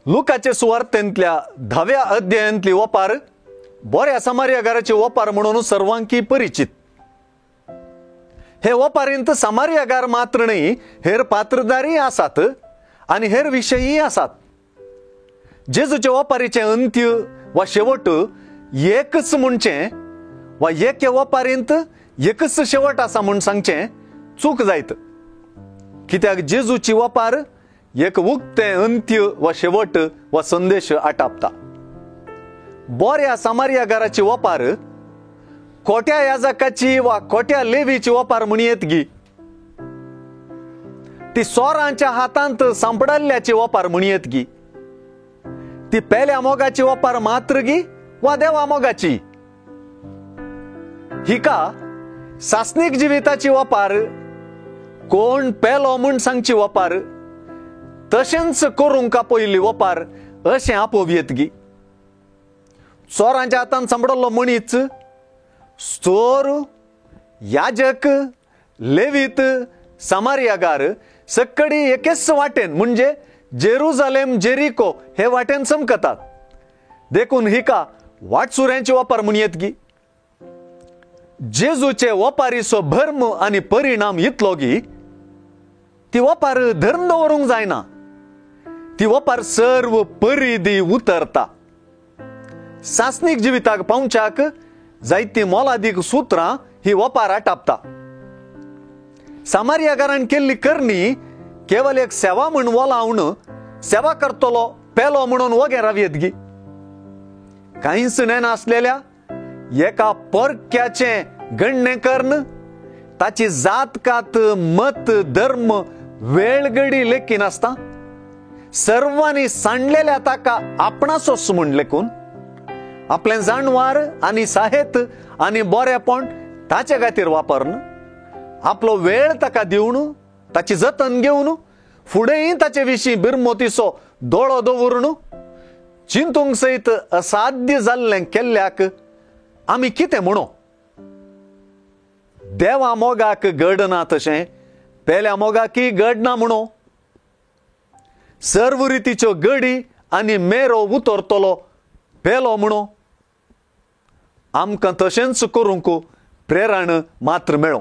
लुकाचे सुवार्तेंतल्या 10व्या अध्यायांतली वपार बऱ्या सामारियागाराची वपार म्हणून सर्वांकी परिचित. हे वपारींत सामारियागार मात्र न्हय, हेर पात्रदारी आसात आनी हेर विशयी आसात. जेजूचे वपारीचें अंत्य वा शेवट एकच म्हणचें वा एके वपारींत एकच शेवट आसा म्हूण सांगचें चूक जायत, कित्याक जेजूची वपार एक उक्तें अंत्य वा शेवट वा संदेश आटापता. बऱ्या सामारियागाराची वपार कोट्या याजकाची वा कोट्या लेवीची वपार म्हणयेत गी, ती चोरांच्या हातांत सांपडल्ल्याची वपार म्हणयेत गी, ती पेल्या मोगाची वपार मात्र गी वा देवा मोगाची. हिका सासनीक जिविताची वपार, कोण पेलो म्हूण सांगची वपार, तशेंच करूंक पयली वपार अशें आपोवयेत गी. चोरांच्या हातान सांपडलो मनीस चोर, याजक, लेवीत, सामारियागार सक्कडी एकेच वाटेन म्हणजे जेरुजालेम जेरिको हे वाटेन चमकतात. देखून हिका वाटसुऱ्यांची वपार म्हणयेत गी. जेजूचे वपारीचो भर्म आनी परिणाम इतलो गी ती वपार धर्म दवरूंक जायना, ती वपार सर्व परिधी उतरता. सासनीक जिविताक पावच्याक जायती मोलादीक सुत्रां ही वपार आटापता. सामारियागारान केल्ली करणी केवल एक सेवा म्हूण वलावन सेवा करतलो पेलो म्हणून वगेर रावयेत गी. कांयच नेनासलेल्या एका परक्याचें गणणें कर्ण ताची जात कात मत धर्म वेळगडी लेखी नासता सर्वांनी सांडलेल्या ताका आपणाचोच म्हूण लेखून आपलें जाणवार आनी साहेत आनी बरेपण ताचे खातीर वापरून आपलो वेळ ताका दिवन ताची जतन घेवन फुडेंय ताचे विशीं बिरमोतीचो दोळो दवरून चिंतूंक सयत असाध्य जाल्लें केल्ल्याक आमी कितें म्हणू? देवा मोगाक घडना तशें पेल्या मोगाकी घडना म्हणू. सर्व रितीच्यो गडी आनी मेरो उतरतलो पेलो म्हणू. आमकां तशेंच करूंक प्रेरण मात्र मेळो.